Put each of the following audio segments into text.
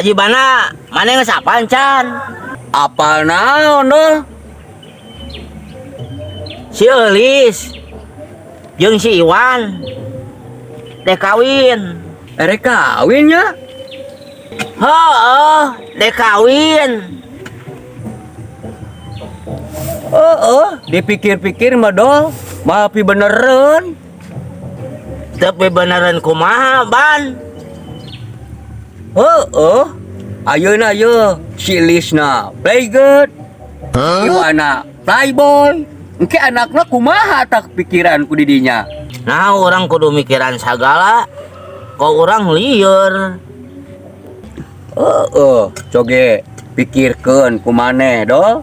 Haji Bana, mana geus apal can? Apal naon, Dol? Si Eulis jeung si Iwan dek kawin. Erek kawin nya? Heeh, dek kawin. Heeh, dipikir-pikir mah, Dol, mapi beneran. Tapi beneran kumaha, Ban? Heeh. Ayeuna ye si Lisna playgirl. Iwana playboy. Engke anakna kumaha tak pikiran ku didinya. Nah, urang kudu mikiran sagala. Kok urang lieur. Heeh, coge pikirkeun ku maneh, Dol.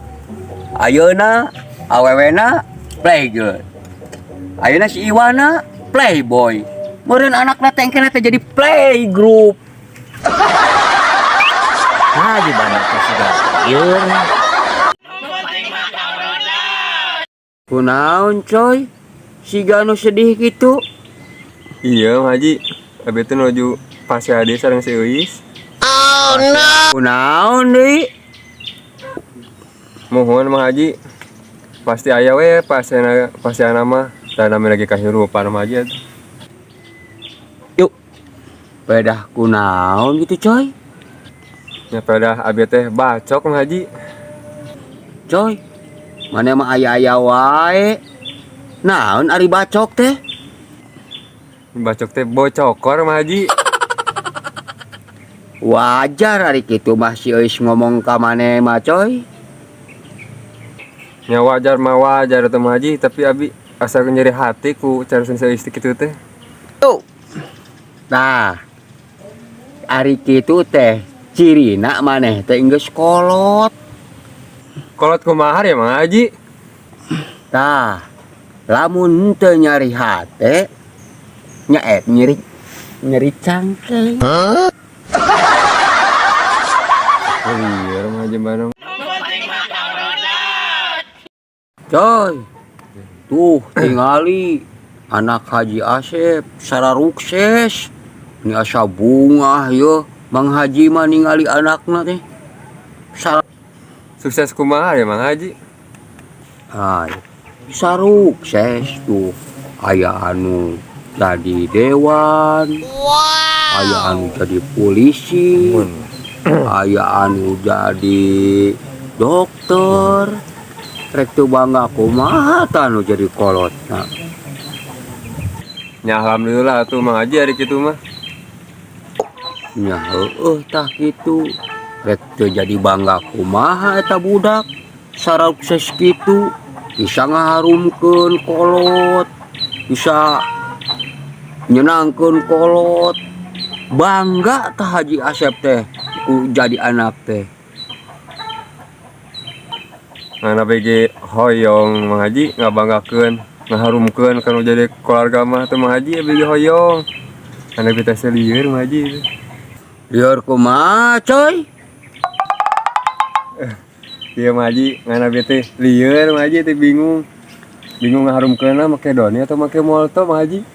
Ayeuna awewena playgirl. Ayeuna si Iwana playboy. Meureun anakna teh engke teh jadi playgroup. Nah, Haji Bana teh siga lieur. Kunaon, coy? Siga nu sedih gitu. Iya, Mang Haji. Abi teh nuju pasea deui sareng si Euis. Kunaon deui? Muhun, Mang Haji. Pasti aya we paseana paseana mah. Da namina lagi kahirupan, Mang Haji atuh. Yuk. Pedah kunaon gitu, coy? Nya pedah abi teh bacok, Mang Haji. Coy, maneh mah aya-aya wae. Naon ari bacok teh? Bacok teh bocokor, Mang Haji. Wajar ari kitu mah si Euis ngomong ka maneh mah, coy. Nya wajar mah wajar atuh, Mang Haji, tapi abi asa nyeri hati ku cara si Euis kitu teh. Tuh. Nah, ari kitu teh cirina maneh teh geus kolot. Kolot kumaha ya, Mang Haji? Tah, lamun teu nyeri hate nya et nyeri nyeri cangkeng. Lieur Mang Haji Bana. Coy, tuh tingali anak Haji Asep sararukses. Ini asa bungah yo Mang Haji mah ningali anakna teh. Sukses kumaha ya, Mang Haji? Ay, sarukses tuh. Aya anu jadi dewan, aya anu jadi polisi, aya anu jadi dokter. Rek teu bangga kumaha tah nu jadi kolotna. Nya alhamdulillah atuh, Mang Haji, ari kitu mah. Nya heueuh tah kitu. Rek teu jadi bangga kumaha eta budak sarukses kitu bisa ngaharumkeun kolot, bisa nyenangkeun kolot. Bangga tah Haji Asep teh ku jadi anak teh. Ngan abi ge hoyong, Mang Haji, ngabanggakeun, ngaharumkeun kanu jadi keluarga mah teh, Mang Haji, abi ge hoyong. Ngan abi teh lieur, Mang Haji. Lieur kumaha, coy? Iya, Mang Haji, ngan abi teh lieur, Mang Haji teh bingung. Bingung ngaharumkeunna make doni atau make molto, Mang Haji.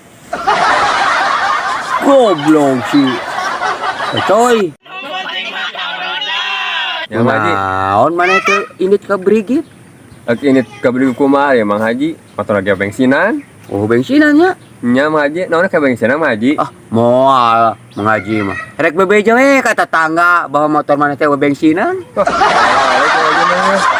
Goblok sih. Coy. Ya, Mang Haji. Naon maneh teh indit ka Brigif? Ak indit ka Brigif kumaha ya, Mang Haji? Motor lagi bensinan. Oh, bensinan nya. Nya, Mang Haji, naon ka bensinan, Mang Haji? Ah, moal Mang Haji mah. Rek bebeja we ka tetangga bahwa motor maneh teh bensinan. Wah, balik Mang Haji mah.